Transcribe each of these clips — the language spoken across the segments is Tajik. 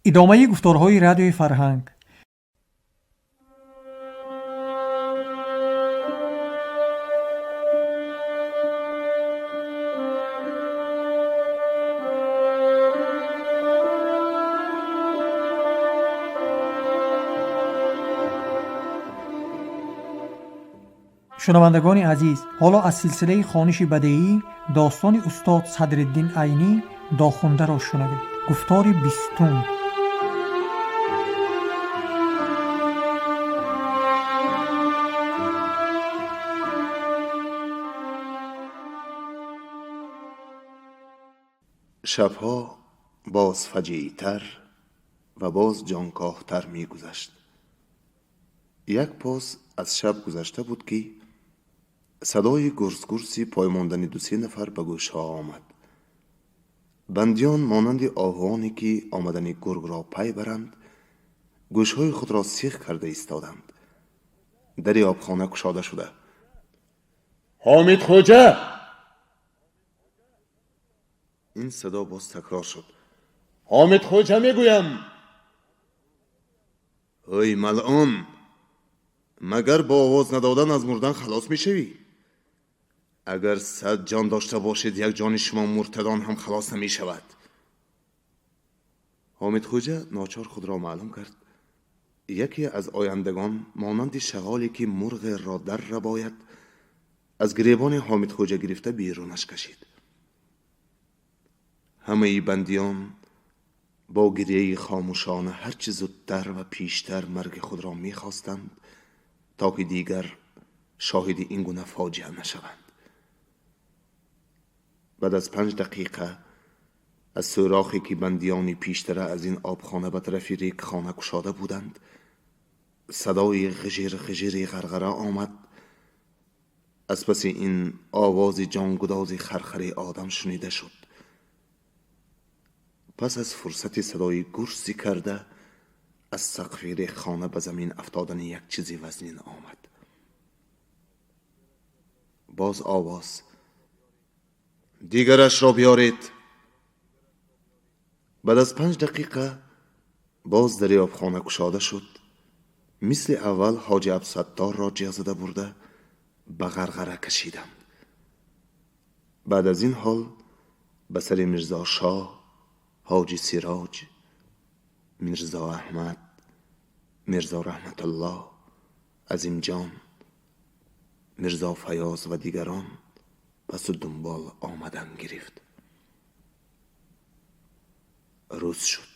Идомаи гуфторҳои Радиои Фарҳанг. Шунавандагони азиз, ҳоло аз силсилаи хониши бадеӣ достони устод Садриддин Айнӣ Дохундаро шунавед. Гуфтори 20-ум. Шабҳо боз фаҷиътар ва боз ҷонкоҳтар мегузашт. Як пос аз шаб гузашта буд, ки садои гурсгурси поймондани ду-се нафар ба гӯшҳо омад. Бандиён монанди оҳуоне, ки омадани гургро пай баранд, гӯшҳои худро сих карда истоданд. Дари обхона кушода шуда, «Ҳомидхоҷа!» Ин садо боз такрор шуд. «Ҳомидхоҷа мегӯям!» Ой малъун, магар бо овоз надодан аз мурдан халос мешавӣ? Агар 100 ҷон дошта бошед, як ҷони шумо муртадон ҳам халос намешавад. Ҳомидхоҷа ночор худро маълум кард. Яке аз ояндагон монанди шағоле, ки мурғеро дар рабояд, аз гиребони Ҳомидхоҷа гирифта берунаш кашид. Ҳамаи бандиён бо гирияи хомӯшона ҳарчи зудтар ва пештар марги худро мехостанд, то ки дигар шоҳиди ин гуна фоҷиа нашаванд. Баъд аз 5 дақиқа аз сӯрохе, ки бандиёни пештара аз ин обхона ба тарафи регхона кушода буданд, садои ғижир ғижири ғарғара омад. Аз паси ин овози ҷонгудози хархари одам шунида шуд. Пас аз фурсати садои гурси карда аз сақфи регхона ба замин афтодани як чизи вазнин омад. Боз овоз: «Дигарашро биёред!» Баъд аз 5 дақиқа боз дари обхона кушода шуд. Мисли аввал ҳоҷи Абсатторро ҷеғ зада бурда ба ғарғара кашиданд. Баъд аз ин ҳол ба сари Мирзо Шоҳ, ҳоҷи Сироҷ, Мирзо Аҳмад, Мирзо Раҳматуллоҳ, Азимҷон, Мирзо Фаёз ва дигарон пасу дунбол омадан гирифт. Рӯз шуд.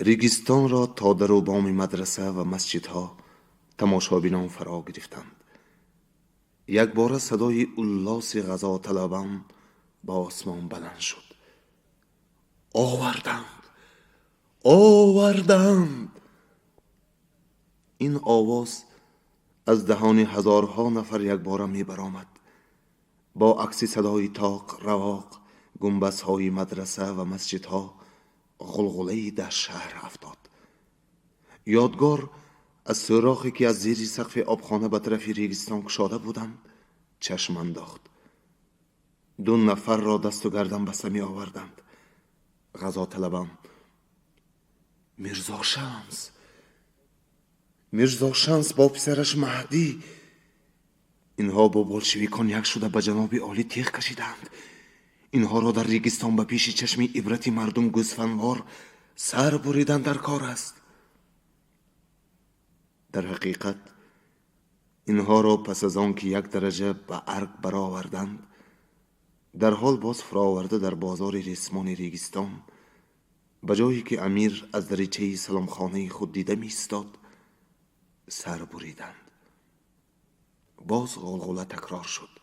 Регистонро то дару боми мадраса ва масҷидҳо тамошобинон фаро гирифтанд. Якбора садои уллоси ғазоталабон ба осмон баланд шуд. Оварданд! Оварданд! Ин овоз аз даҳони ҳазорҳо нафар якбора мебаромад. Бо акси садои тоқ, равоқ, гумбазҳои мадраса ва масҷидҳо ғулғулаи дар шаҳр афтод. Ёдгор аз сӯрохе, ки аз зери сақфи обхона ба тарафи регистон кушода буданд, чашм андохт. 2 нафарро дасту гардан баста меоварданд. Ғазоталабон: «Мирзо Шамс! Мирзо Шамс бо писараш Маҳдӣ! Инҳо бо болшевикон як шуда ба ҷаноби олӣ теғ кашиданд. Инҳоро дар регистон ба пеши чашми ибрати мардум гӯсфандвор сар буридан дар кор аст.» Дар ҳақиқат инҳоро пас аз он ки як дараҷа ба арг бароварданд, дарҳол боз фуроварда дар бозори ресмони регистон, ба ҷое ки амир аз даричаи саломхонаи худ дида меистод, сар буриданд. Боз ғулғула такрор шуд.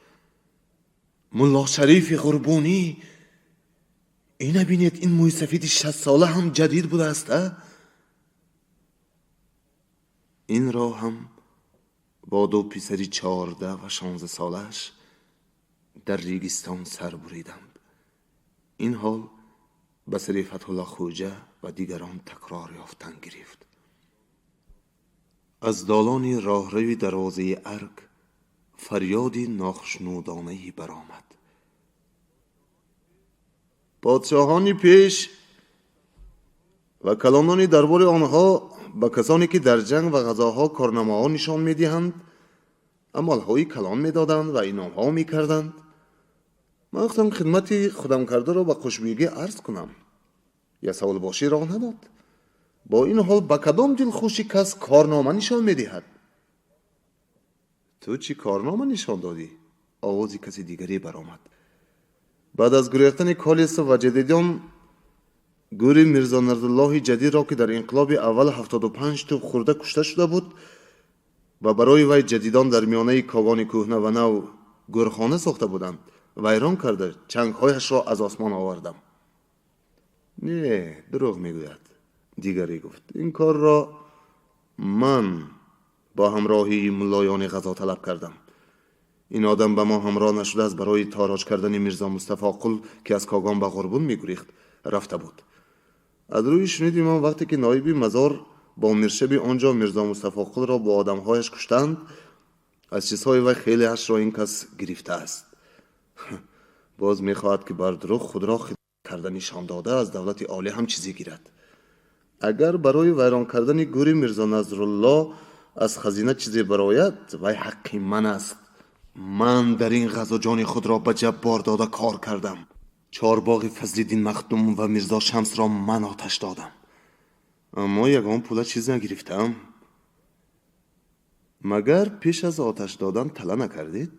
«Мулло Шарифи Ғурбонӣ! Ина бинед, ин мӯйсафеди 60 сола ҳам ҷадид будааст, а?» Инро ҳам бо 2 писари 14 ва 16 солааш дар регистон сар буриданд. Ин ҳол ба сари Фатҳуллоҳ Хоҷа ва дигарон такрор ёфтан гирифт. Аз долони роҳрави дарвозаи арг фарёди нохушнудонае баромад. Подшоҳони пеш Ва калонони дарбори онҳо ба касоне ки дар ҷанг ва ғазоҳо корнамоҳо нишон медиҳанд, амалҳои калон медоданд ва иномҳо мекарданд. Ман гуфтам хидмати худам кардаро ба Қушбегӣ арз кунам. Ясовулбошӣ роҳ надод. Бо ин ҳол ба кадом дилхуши кас корнома нишон медиҳад? Ту чӣ корнома нишон додӣ? Овози каси дигаре баромад. Баъд аз гурехтани Колесов ва ҷадидон, гӯри Мирзо Насруллоҳи ҷадидро, ки дар инқилоби аввал 75 тӯб хӯрда кушта шуда буд ва барои вай ҷадидон дар миёнаи когони кӯҳна ва нав гӯрхона сохта буданд, вайрон карда чангҳояшро аз осмон овардам. Не, дурӯғ мегӯяд, дигаре гуфт. Ин корро ман бо ҳамроҳии муллоёни ғазо талаб кардам. Ин одам ба мо ҳамроҳ нашудааст, барои тороҷ кардани Мирзо Мустафо Қул, ки аз Когон ба Ғурбун мегурехт, рафта буд. Аз рӯи шуниди ман, вақте ки ноиби мазор бо миршаби он ҷо Мирзо Мустафо Қулро бо одамҳояш куштанд, аз чизҳои вай хелеашро ин кас гирифтааст. Боз мехоҳад, ки бар дурӯғ худро хидмат карда нишон дода, аз давлати олӣ ҳам чизе гирад. Агар барои вайрон кардани гӯри Мирзо Насруллоҳ аз хазина чизе барояд, вай ҳаққи ман аст. Ман дар ин ғазо ҷони худро ба ҷаббор дода кор кардам. Чорбоғи Фазлиддин Махдум ва Мирзо Шамсро ман оташ додам, аммо ягон пула чиз нагирифтам. Магар пеш аз оташ додан тала накардед?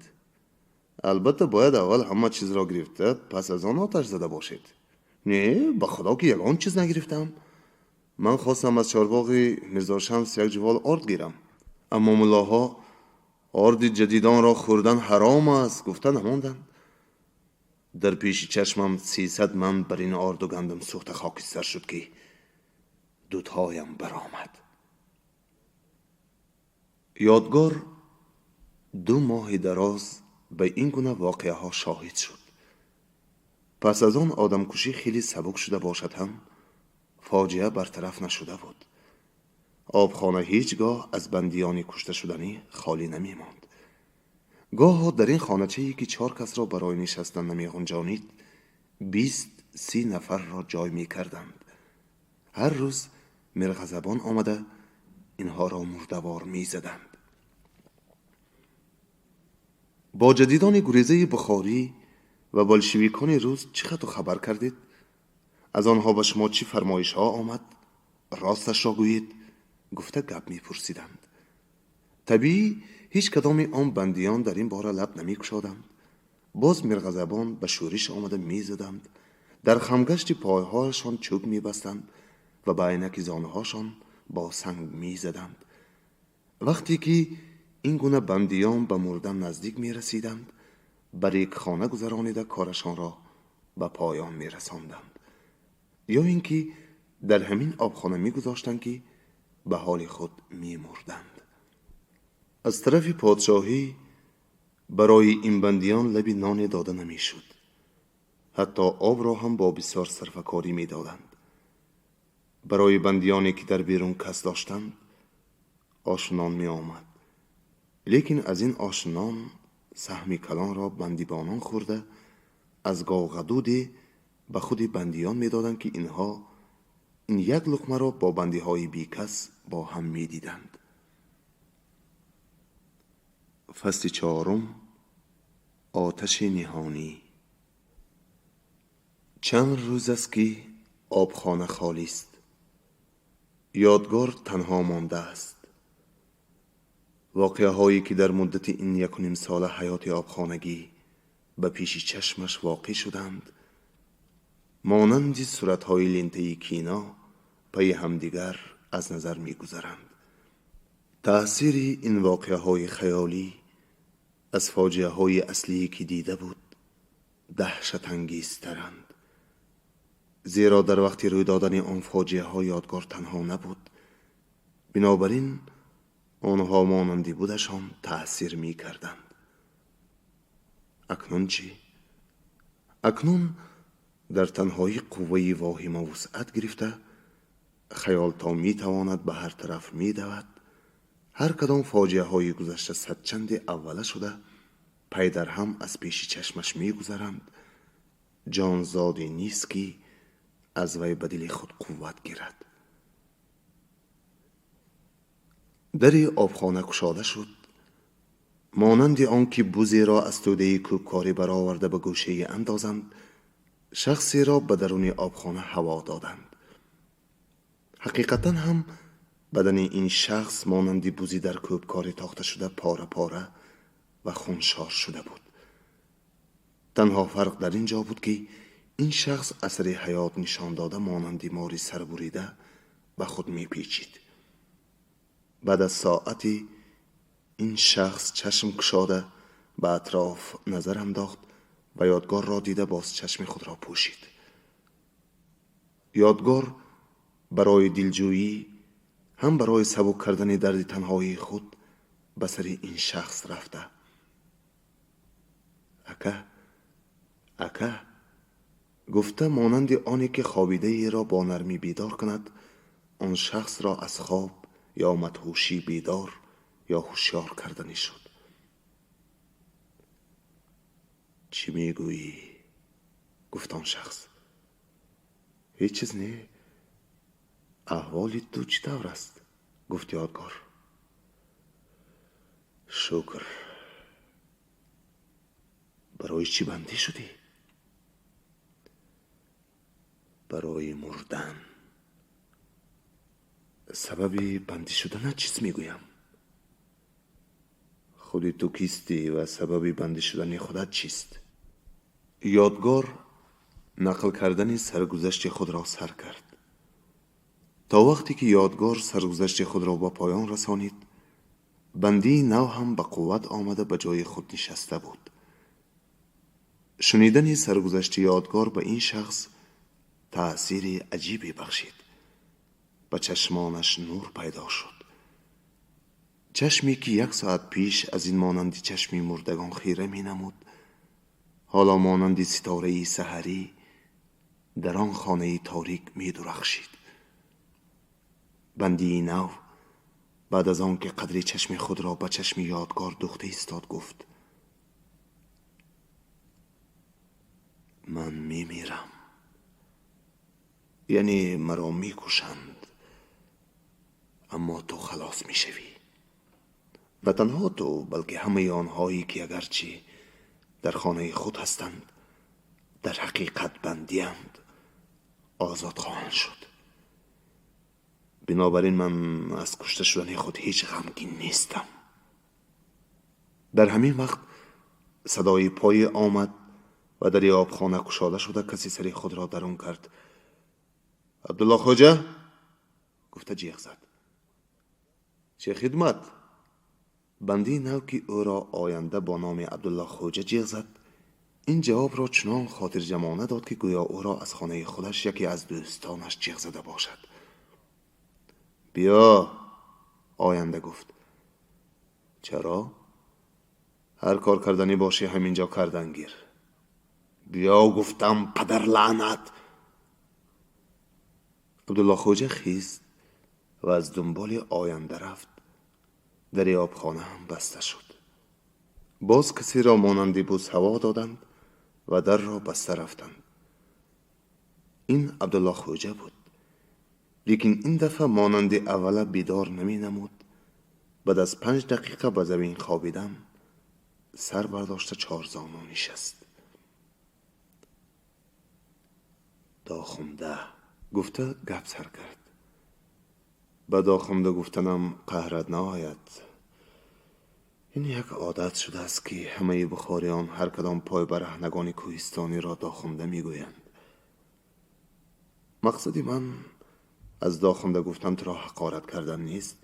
Албатта, бояд аввал ҳама чизро гирифта, пас аз он оташ зада бошед. Не, ба худо ки ягон чиз нагирифтам. Ман хостам аз чорбоғи Мирзо Шамс як ҷувол орд гирам, аммо муллоҳо орди ҷадидонро хӯрдан ҳаром аст гуфта намонданд. Дар пеши чашмам 300 ман бар ин орду гандум сӯхта хокистар шуд, ки дудҳоям баромад. Ёдгор 2 моҳи дароз ба ин гуна воқеаҳо шоҳид шуд. Пас аз он одамкушӣ хеле сабук шуда бошад ҳам, фоҷиа бартараф нашуда буд. Обхона ҳеҷ гоҳ аз бандиёни кушташуданӣ холӣ намемонд. Гоҳо дар ин хоначае ки 4 касро барои нишастан намеғунҷонид, 20-30 нафарро ҷой мекарданд. Ҳар рӯз мирғазабон омада инҳоро мурдавор мезаданд. Бо ҷадидони гурезаи бухорӣ ва болшевикони рус чӣ хату хабар кардед? Аз онҳо ба шумо чӣ фармоишҳо омад? Росташро гӯед, гуфта гап мепурсиданд. Табиӣ, ҳеҷ кадоми он бандиён дар ин бора лаб намекушоданд. Боз мирғазабон ба шӯриш омада мезаданд, дар хамгашти пойҳояшон чӯб мебастанд ва ба айнаки зонуҳошон бо санг мезаданд. Вақте ки ин гуна бандиён ба мурдан наздик мерасиданд, ба регхона гузаронида корашонро ба поён мерасонданд, ё ин ки дар ҳамин обхона мегузоштанд, ки ба ҳоли худ мемурданд. Аз тарафи подшоҳӣ барои ин бандиён лаби ноне дода намешуд. Ҳатто обро ҳам бо бисёр сарфакорӣ медоданд. Барои бандиёне ки дар берун кас доштанд, ошу нон меомад. Лекин аз ин ошу нон саҳми калонро бандибонон хӯрда, аз говғадуде ба худи бандиён медоданд, ки инҳо ин як луқмаро бо бандиҳои бекас бо ҳам медиданд. Фасли 4, оташи ниҳонӣ. Чанд рӯз аст, ки обхона холист. Ёдгор танҳо мондааст. Воқеаҳое ки дар муддати ин 1.5 сола ҳаёти обхонагӣ ба пеши чашмаш воқеъ шуданд, монанди суратҳои лентаи кино пайи ҳамдигар аз назар мегузаранд. Таъсири ин воқеаҳои хаёлӣ аз фоҷиаҳои аслие ки дида буд даҳшатангезтаранд, зеро дар вақти рӯй додани он фоҷиаҳо ёдгор танҳо набуд. Бинобар ин онҳо монанди будашон таъсир мекарданд. Акнун чӣ? Акнун дар танҳоӣ қувваи воҳима вусъат гирифта, хаёл то метавонад ба ҳар тараф медавад. Ҳар кадом фоҷиаҳои гузашта садчанде аввала шуда, пай дар ҳам аз пеши чашмаш мегузаранд. Ҷонзоде нест, ки аз вай ба дили худ қувват гирад. Дари обхона кушода шуд, монанди он ки бузеро аз тӯдаи кӯбкорӣ бароварда ба гӯшае андозанд, шахсеро ба даруни обхона ҳаво доданд. Ҳақиқатан ҳам бадани ин шахс монанди бузи дар кӯбкорӣ тохта шуда пора пора ва хуншор шуда буд. Танҳо фарқ дар ин ҷо буд, ки ин шахс асари ҳаёт нишон дода монанди мори сарбурида ба худ мепечид. Баъд аз соате ин шахс чашм кушода ба атроф назар андохт ва Ёдгорро дида боз чашми худро пӯшид. Ёдгор барои дилҷӯӣ, ҳам барои сабук кардани дарди танҳоии худ ба сари ин шахс рафта: «Ака, ака», гуфта, монанди оне ки хобидаеро бо нармӣ бедор кунад, он шахсро аз хоб ё мадҳушӣ бедор ё ҳушёр карданӣ шуд. Чӣ мегӯӣ? Гуфт он шахс. Ҳеҷ чиз не. Аҳволи ту чӣ тавр аст? Гуфт Ёдгор. Шукр. Барои чӣ бандӣ шудӣ? Барои мурдан. Сабаби бандӣ шуданат чиз мегӯям? Худи ту кистӣ ва сабаби бандӣ шудани худат чист? Ёдгор нақл кардани саргузашти худро сар кард. То вақте ки Ёдгор саргузашти худро ба поён расонид, бандии нав ҳам ба қувват омада ба ҷои худ нишаста буд. Шунидани саргузашти Ёдгор ба ин шахс таъсири аҷибе бахшид. Ба чашмонаш нур пайдо шуд. Чашме ки як соат пеш аз ин монанди чашми мурдагон хира менамуд, ҳоло монанди ситораи саҳарӣ дар он хонаи торик медурахшид. Бандии нав баъд аз он ки қадри чашми худро ба чашми Ёдгор духта истод, гуфт: ман мемирам, яъне маро мекушанд, аммо ту халос мешавӣ. На танҳо ту, балки ҳамаи онҳое ки агарчи дар хонаи худ ҳастанд, дар ҳақиқат бандианд, озод хоҳанд шуд. Бинобар ин ман аз кушта шудани худ ҳеҷ ғамгин нестам. Дар ҳамин вақт садои пое омад ва дари обхона кушода шуда касе сари худро дарун кард. Абдулло хоҷа? Гуфта ҷеғ зад. Чӣ хидмат? Бандии нав, ки ӯро оянда бо номи Абдулло хоҷа ҷеғ зад, ин ҷавобро чунон хотирҷамъона дод, ки гӯё ӯро аз хонаи худаш яке аз дӯстонаш ҷеғ зада бошад. Биё, оянда гуфт. Чаро? Ҳар кор карданӣ бошӣ, ҳамин ҷо кардан гир. Биё, гуфтам, падар лаънат! Абдулло хоҷа хист ва аз дунболи оянда рафт. Дари обхона ҳам баста шуд. Боз касеро монанди буз ҳаво доданд ва дарро баста рафтанд. Ин Абдулло хоҷа буд. Лекин ин дафъа монанди аввала бедор наменамуд. Баъд аз 5 дақиқа ба замин хобидан сар бардошта чорзону нишаст. Дохунда, гуфта гап сар кард. Ба дохунда гуфтанам қаҳрат наояд. Ин як одат шудааст, ки ҳамаи бухориён ҳар кадом пойбараҳнагони кӯҳистониро дохунда мегӯянд. Мақсади ман аз дохунда гуфтан туро ҳақорат кардан нест,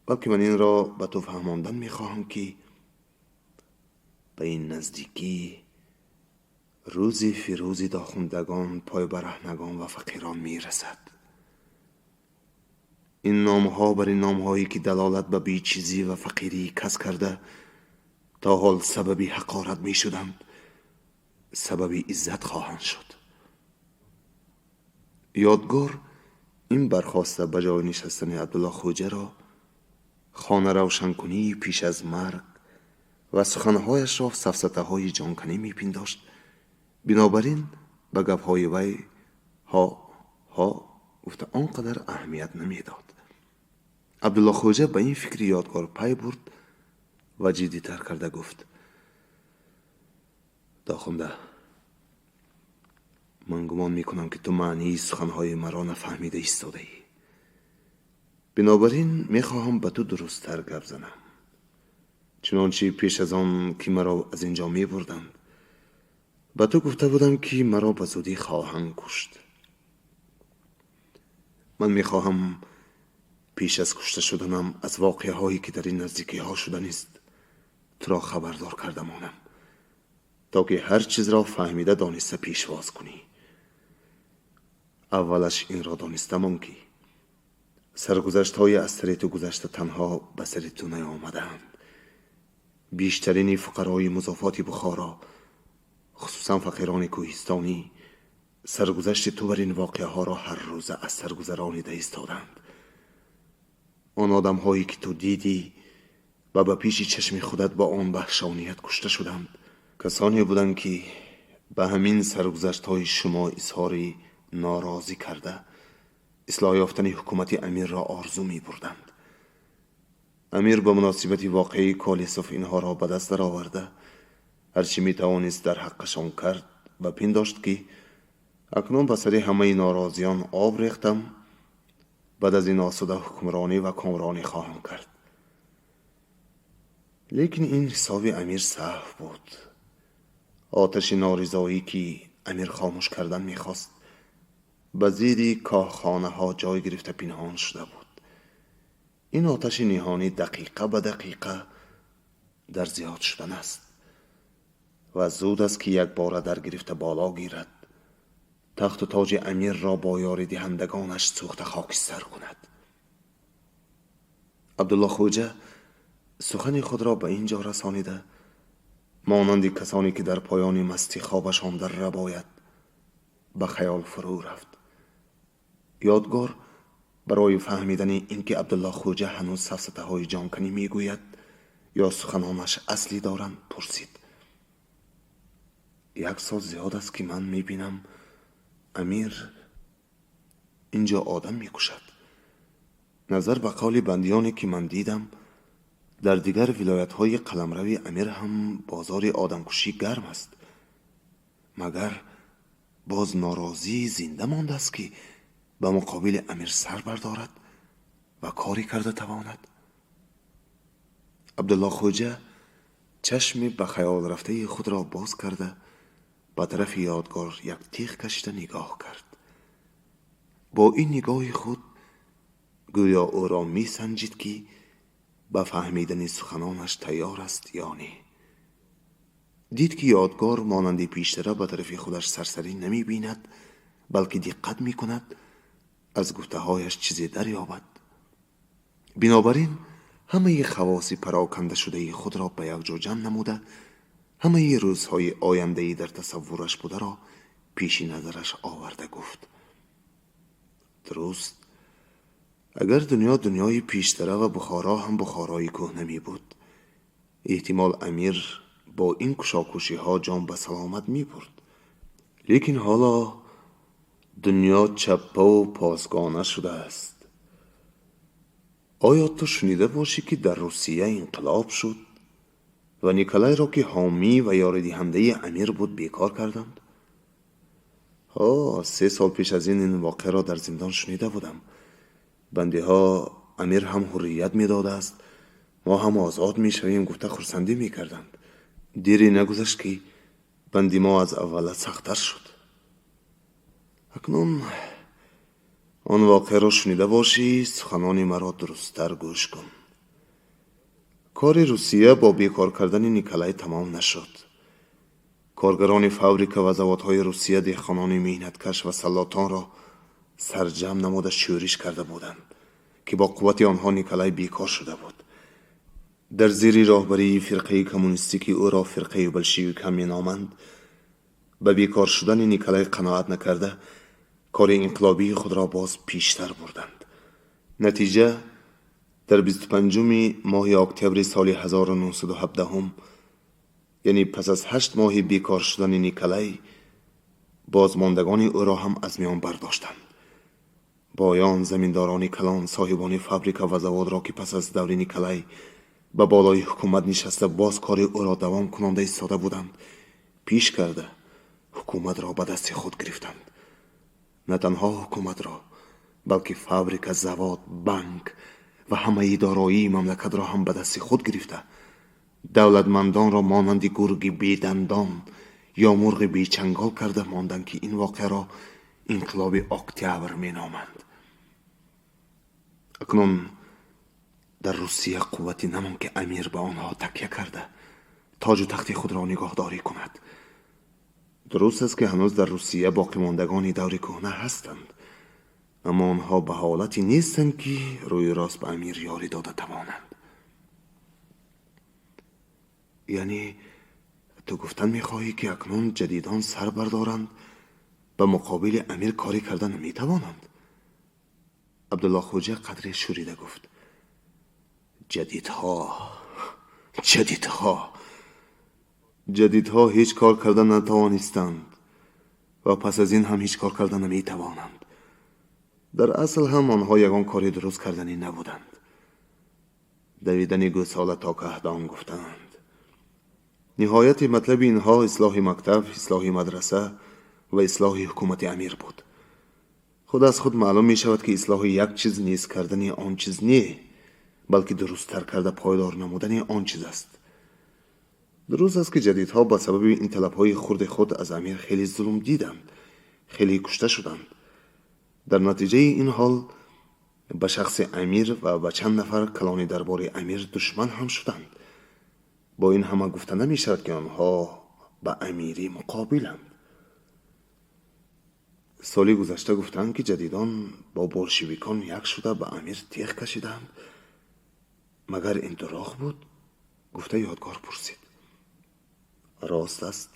балки ман инро ба ту фаҳмондан мехоҳам, ки ба ин наздикӣ рӯзи фирӯзи дохундагон, пойбараҳнагон ва фақирон мерасад. Ин номҳо бар ин номҳое ки далолат ба бечизӣ ва фақирии кас карда то ҳол сабаби ҳақорат мешуданд, сабаби иззат хоҳанд шуд. Ёдгор ин бархоста ба ҷой нишастани Абдулло хоҷаро хона равшанкунии пеш аз марг ва суханҳояшро сафсатаҳои ҷонканӣ мепиндошт. Бинобар ин ба гапҳои вай ҳо ҳо гуфта он қадар аҳамият намедод. Абдулло Хоҷа ба ин фикри Ёдгор пай бурд ва ҷиддитар карда гуфт: «Дохунда, ман гумон мекунам, ки ту маънии суханҳои маро нафаҳмида истодаӣ. Бинобар ин мехоҳам ба ту дурусттар гап занам. Чунончи пеш аз он ки маро аз ин ҷо мебурданд, ба ту гуфта будам, ки маро ба зудӣ хоҳанд кушт. Ман мехоҳам пеш аз кушта шуданам аз воқеаҳое, ки дар ин наздикиҳо шуданист, туро хабардор карда монам, то ки ҳар чизро фаҳмида дониста пешвоз кунӣ. Аввалаш инро дониста мон, ки саргузаштҳои аз сари ту гузашта танҳо ба сари ту наёмадаанд. Бештарини фуқарои музофоти Бухоро, хусусан фақирони кӯҳистонӣ, саргузашти ту бар ин воқеаҳоро ҳар рӯза аз сар гузаронида истоданд. Он одамҳое, ки ту дидӣ ва ба пеши чашми худат бо он ваҳшоният кушта шуданд, касоне буданд, ки ба ҳамин саргузаштҳои шумо изҳори норозӣ карда, ислоҳ ёфтани ҳукумати амирро орзу мебурданд. Амир ба муносибати воқеаи Колесов инҳоро ба даст дароварда, ҳарчи метавонист дар ҳаққашон кард ва пиндошт, ки акнун ба сари ҳамаи норозиён об рехтам, баъд аз ин осуда ҳукмронӣ ва комронӣ хоҳам кард. Лекин ин ҳисоби амир саҳв буд. Оташи норизоӣ, ки амир хомӯш кардан мехост, ба зери коҳхонаҳо ҷой гирифта пинҳон шуда буд. Ин оташи ниҳонӣ дақиқа ба дақиқа дар зиёд шудан аст ва зуд аст, ки якбора дар гирифта боло гирад, тахту тоҷи амирро бо ёридиҳандагонаш сӯхта хокистар кунад». Абдулло Хоҷа сухани худро ба ин ҷо расонида, монанди касоне, ки дар поёни мастӣ хобашон дар рабояд, ба хаёл фурӯ рафт. Ёдгор барои фаҳмидани ин ки Абдулло Хоҷа ҳанӯз сафсатаҳои ҷонканӣ мегӯяд ё суханонаш аслӣ доранд, пурсид: «Як сол зиёд аст, ки ман мебинам, амир ин ҷо одам мекушад. Назар ба қавли бандиёне, ки ман дидам, дар дигар вилоятҳои қаламрави амир ҳам бозори одамкушӣ гарм аст. Магар боз норозӣ зинда мондааст, ки ба муқобили амир сар бардорад ва корӣ карда тавонад?» Абдулло Хоҷа чашми ба хаёл рафтаи худро боз карда, ба тарафи Ёдгор як теғ кашида нигоҳ кард. Бо ин нигоҳи худ гӯё ӯро месанҷид, ки ба фаҳмидани суханонаш тайёр аст ё не. Дид, ки Ёдгор монанди пештара ба тарафи худаш сарсарӣ намебинад, балки диққат мекунад, аз гуфтаҳояш чизе дарёбад. Бинобар ин ҳамаи хавоси парокандашудаи худро ба як ҷо ҷамъ намуда, ҳамаи рӯзҳои ояндаи дар тасаввураш бударо пеши назараш оварда гуфт: «Дуруст, агар дунё дунёи пештара ва Бухоро ҳам Бухорои кӯҳна мебуд, эҳтимол амир бо ин кушокушиҳо ҷон ба саломат мебурд. Лекин ҳоло дунё чаппаву посгона шудааст. Оё ту шунида бошӣ, ки дар Русия инқилоб шуд ва Николайро, ки ҳомӣ ва ёридиҳандаи амир буд, бекор карданд? 3 сол пеш аз ин ин воқеаро дар зиндон шунида будам. Бандиҳо амир ҳам ҳуррият медодааст, мо ҳам озод мешавем гуфта хурсандӣ мекарданд. Дере нагузашт, ки банди мо аз аввала сахттар шуд. Акнун он воқеаро шунида бошӣ, суханони маро дурусттар гӯш кун. Кори Русия бо бекор кардани Николай тамом нашуд. Коргарони фабрика ва заводҳои Русия деҳқонони меҳнаткаш ва саллотонро сарҷамъ намуда шӯриш карда буданд, ки бо қуввати онҳо Николай бекор шуда буд. Дар зери роҳбарии фирқаи коммунистӣ, ки ӯро фирқаи болшевик ҳам меноманд, ба бекор шудани Николай қаноат накарда, кори инқилобии худро боз пештар бурданд. Натиҷа, дар 25-уми моҳи октябри соли 1917, яъне пас аз 8 моҳи бекор шудани Николай, бозмондагони ӯро ҳам аз миён бардоштанд. Боён, заминдорони калон, соҳибони фабрика ва заводро, ки пас аз даври Николай ба болои ҳукумат нишаста, боз кори ӯро давом кунонда истода буданд, пиш карда ҳукуматро ба дасти худ гирифтанд. На танҳо ҳукуматро, балки фабрика, завод, банк ва ҳамаи дороии мамлакатро ҳам ба дасти худ гирифта, давлатмандонро монанди гурги бедандон ё мурғи бечангол карда монданд, ки ин воқеаро инқилоби октябр меноманд. Акнун дар Русия қуввате намонд, ки амир ба онҳо такя карда тоҷу тахти худро нигоҳдорӣ кунад. Дуруст аст, ки ҳанӯз дар Русия боқимондагони даври кӯҳна ҳастанд, аммо онҳо ба ҳолате нестанд, ки рӯи рост ба амир ёрӣ дода тавонанд. Яъне ту гуфтан мехоҳӣ, ки акнун ҷадидон сар бардоранд, ба муқобили амир корӣ карда наметавонанд? Абдулло Хоҷа қадре шӯрида гуфт: Ҷадидҳо, ҷадидҳо, ҷадидҳо ҳеҷ кор карда натавонистанд ва пас аз ин ҳам ҳеҷ кор карда наметавонанд. Дар асл ҳам онҳо ягон кори дуруст карданӣ набуданд. Давидани гӯсола то каҳдон гуфтанд. Ниҳояти матлаби инҳо ислоҳи мактаб, ислоҳи мадраса ва ислоҳи ҳукумати амир буд. Худ аз худ маълум мешавад, ки ислоҳи як чиз нест кардани он чиз не, балки дурусттар карда пойдор намудани он чиз аст. Дуруст аст, ки ҷадидҳо ба сабаби ин талабҳои хурди худ аз амир хеле зулм диданд, хеле кушта шуданд. Дар натиҷаи ин ҳол ба шахси амир ва ба чанд нафар калони дарбори амир душман ҳам шуданд. Бо ин ҳама гуфта намешавад, ки онҳо ба амирӣ муқобиланд. Соли гузашта гуфтанд, ки ҷадидон бо болшевикон як шуда ба амир теғ кашиданд. Магар ин дурӯғ буд? Гуфта Ёдгор пурсид. Рост аст,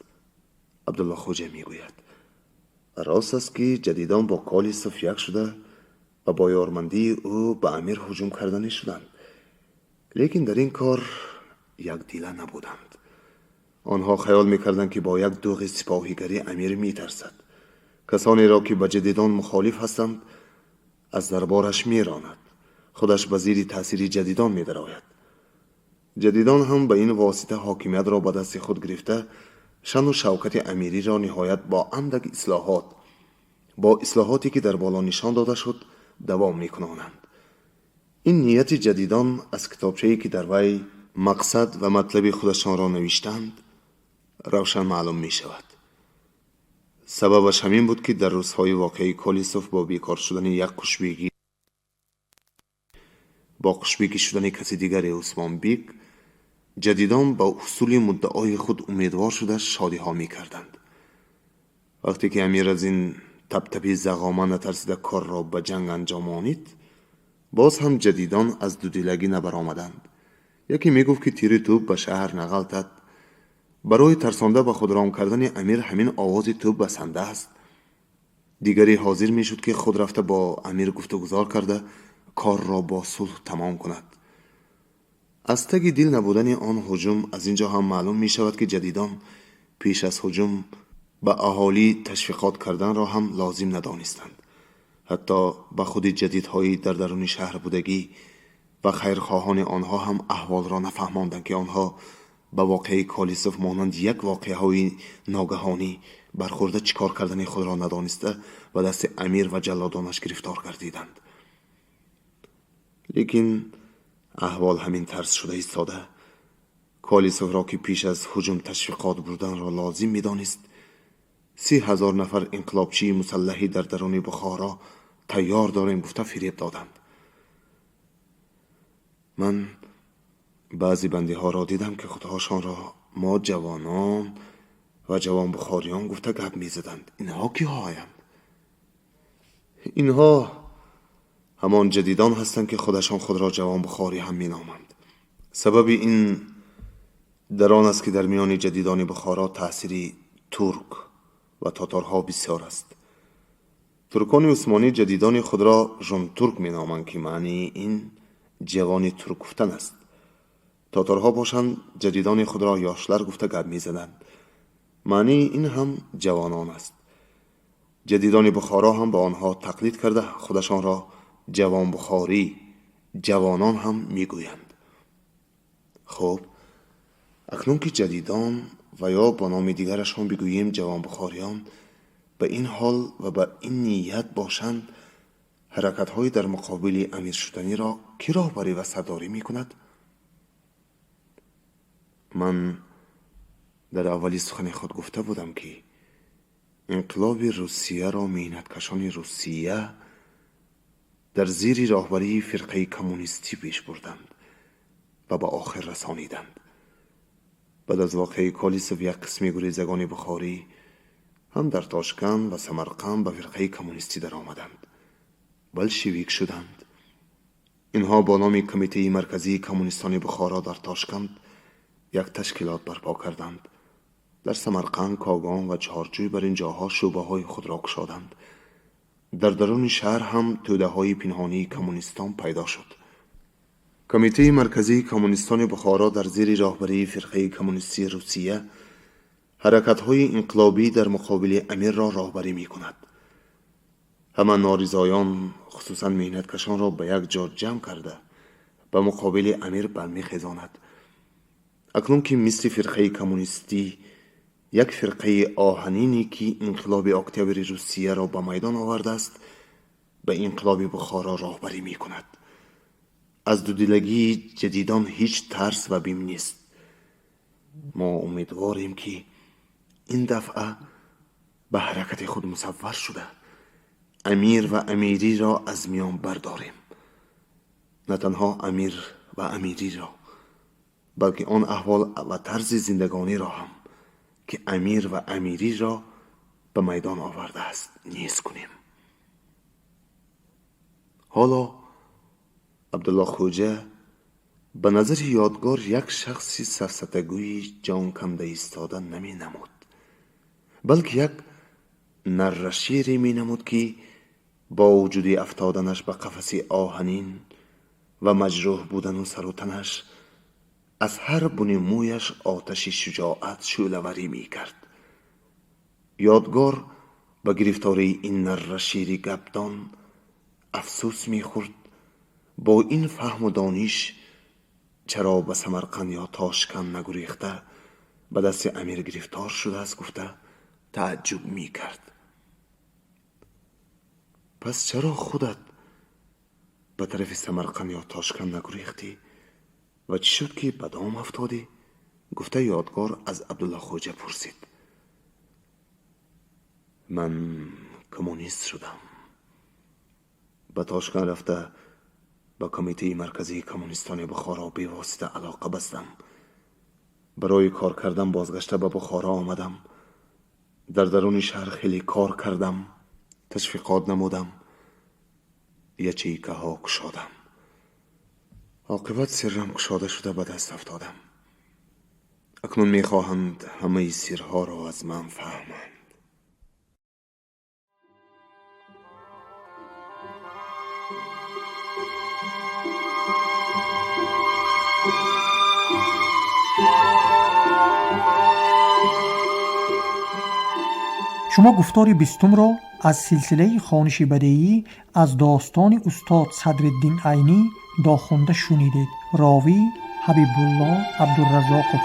Абдулло Хоҷа мегӯяд. Рост аст, ки ҷадидон бо Колесов як шуда ва бо ёрмандии ӯ ба амир ҳуҷум карданӣ шуданд, лекин дар ин кор якдила набуданд. Онҳо хаёл мекарданд, ки бо як дуғи сипоҳигарӣ амир метарсад, касонеро, ки ба ҷадидон мухолиф ҳастанд, аз дарбораш меронад, худаш ба зири таъсири ҷадидон медарояд. Ҷадидон ҳам ба ин восита ҳокимиятро ба дасти худ гирифта, шану шавкати амириро ниҳоят бо андак ислоҳот, бо ислоҳоте, ки дар боло нишон дода шуд, давом мекунонанд. Ин нияти ҷадидон аз китобчае, ки дар вай мақсад ва матлаби худашонро навиштанд, равшан маълум мешавад. Сабабаш ҳамин буд, ки дар рӯзҳои воқеаи Колесов бо бекор шудани як қушбегӣ, бо қушбегӣ шудани каси дигаре, Усмонбек, ҷадидон ба ҳусули муддаои худ умедвор шуда шодиҳо мекарданд. Вақте ки амир аз ин табтаби зағома натарсида корро ба ҷанг анҷомонид, боз ҳам ҷадидон аз дудилагӣ набаромаданд. Яке мегуфт, ки тири тӯб ба шаҳр нағалтад, барои тарсонда ба худром кардани амир ҳамин овози тӯб басанда аст. Дигаре ҳозир мешуд, ки худ рафта бо амир гуфтугузор карда корро бо сулҳ тамом кунад. Аз таги дил набудани он ҳуҷум аз ин ҷо ҳам маълум мешавад, ки ҷадидон пеш аз ҳуҷум ба аҳолӣ ташвиқот карданро ҳам лозим надонистанд. Ҳатто ба худи ҷадидҳои дар даруни шаҳр будагӣ ва хайрхоҳони онҳо ҳам аҳволро нафаҳмонданд, ки онҳо ба воқеаи Колесов монанд як воқеаҳои ногаҳонӣ бархӯрда, чӣ кор кардани худро надониста ба дасти амир ва ҷаллодонаш гирифтор гардиданд. Лекин аҳвол ҳамин тарз шуда истода, Колесовро, ки пеш аз ҳуҷум ташвиқот бурданро лозим медонист, 30,000 нафар инқилобчии мусаллаҳӣ дар даруни Бухоро тайёр дорем гуфта фиреб доданд. Ман баъзе бандиҳоро дидам, ки худҳошонро мо ҷавонон ва ҷавонбухориён гуфта гап мезаданд. Инҳо киҳоянд? Инҳо ҳамон ҷадидон ҳастанд, ки худашон худро ҷавонбухорӣ ҳам меноманд. Сабаби ин дар он аст, ки дар миёни ҷадидони Бухоро таъсири турк ва тоторҳо бисёр аст. Туркони усмонӣ ҷадидони худро жонтурк меноманд, ки маънии ин ҷавони турк гуфтан аст. Тоторҳо бошанд, ҷадидони худро ёшлар гуфта гап мезананд. Маънии ин ҳам ҷавонон аст. Ҷадидони Бухоро ҳам ба онҳо тақлид карда, худашонро ҷавонбухорӣ, ҷавонон ҳам мегӯянд. Хуб, акнун ки ҷадидон ва ё бо номи дигарашон бигӯем ҷавонбухориён ба ин ҳол ва ба ин ният бошанд, ҳаракатҳои дар муқобили амир шуданиро кӣ роҳбарӣ ва сардорӣ мекунад? Ман дар аввали сухани худ гуфта будам, ки инқилоби Русияро меҳнаткашони Русия дар зири роҳбарии фирқаи коммунистӣ пеш бурданд ва ба охир расониданд. Баъд аз воқеаи Колисов як қисми гурезагони бухорӣ ҳам дар Тошканд ва Самарқанд ба фирқаи коммунистӣ даромаданд, болшевик шуданд. Инҳо бо номи Кумитаи марказии коммунистони Бухоро дар Тошканд як ташкилот барпо карданд. Дар Самарқанд, Когон ва Чорҷӯй бар ин ҷоҳо шӯъбаҳои худро кушоданд. Дар даруни шаҳр ҳам тӯдаҳои пинҳонии коммунистон пайдо шуд. Кумитаи марказии коммунистони Бухоро дар зири роҳбарии фирқаи коммунистии Русия ҳаракатҳои инқилобӣ дар муқобили амирро роҳбарӣ мекунад. Ҳама норизоён, хусусан меҳнаткашонро ба як ҷо ҷамъ карда, ба муқобили амир бармехезонад. Акнун ки мисли фирқаи коммунистӣ як фирқаи оҳанине, ки инқилоби октябри Русияро ба майдон овардааст, ба инқилоби Бухоро роҳбарӣ мекунад. Аз дудилагии ҷадидон ҳеҷ тарс ва бим нест. Мо умедворем, ки ин дафъа ба ҳаракати худ мусаввар шуда, амир ва амириро аз миён бардорем. На танҳо амир ва амириро, балки он аҳвол ва тарзи зиндагониро ҳам, ки амир ва амириро ба майдон овардааст, низ кунем. Ҳоло Абдулло Хоҷа ба назари Ёдгор як шахси сафсатагӯи ҷонканда истода наменамуд, балки як наррашире менамуд, ки бо вуҷуди афтоданаш ба қафаси оҳанин ва маҷрӯҳ будану сару танаш, аз ҳар буни мӯяш оташи шуҷоат шӯълаварӣ мекард. Ёдгор ба гирифтории ин наррашири гапдон афсӯс мехӯрд. Бо ин фаҳму дониш чаро ба Самарқанд ё Тошканд нагурехта ба дасти амир гирифтор шудааст, гуфта тааҷҷуб мекард. Пас чаро худат ба тарафи Самарқанд ё Тошканд нагурехтӣ ва чӣ шуд, ки ба дом афтодӣ? Гуфта Ёдгор аз Абдулло Хоҷа пурсид. Ман коммунист шудам. Ба Тошканд рафта ба Кумитаи марказии коммунистони Бухоро бевосита алоқа бастам. Барои кор кардан бозгашта ба Бухоро омадам. Дар даруни шаҳр хеле кор кардам, ташвиқот намудам, ячейкаҳо кушодам. Оқибат сиррам кушода шуда ба даст афтодам. Акнун мехоҳанд ҳамаи сирҳоро аз ман фаҳманд. Шумо гуфтори бистумро аз силсилаи хониши бадеӣ аз достони устод Садриддин Айнӣ дохунда шунидед. Ровӣ Ҳабибулло Абдуразоқов.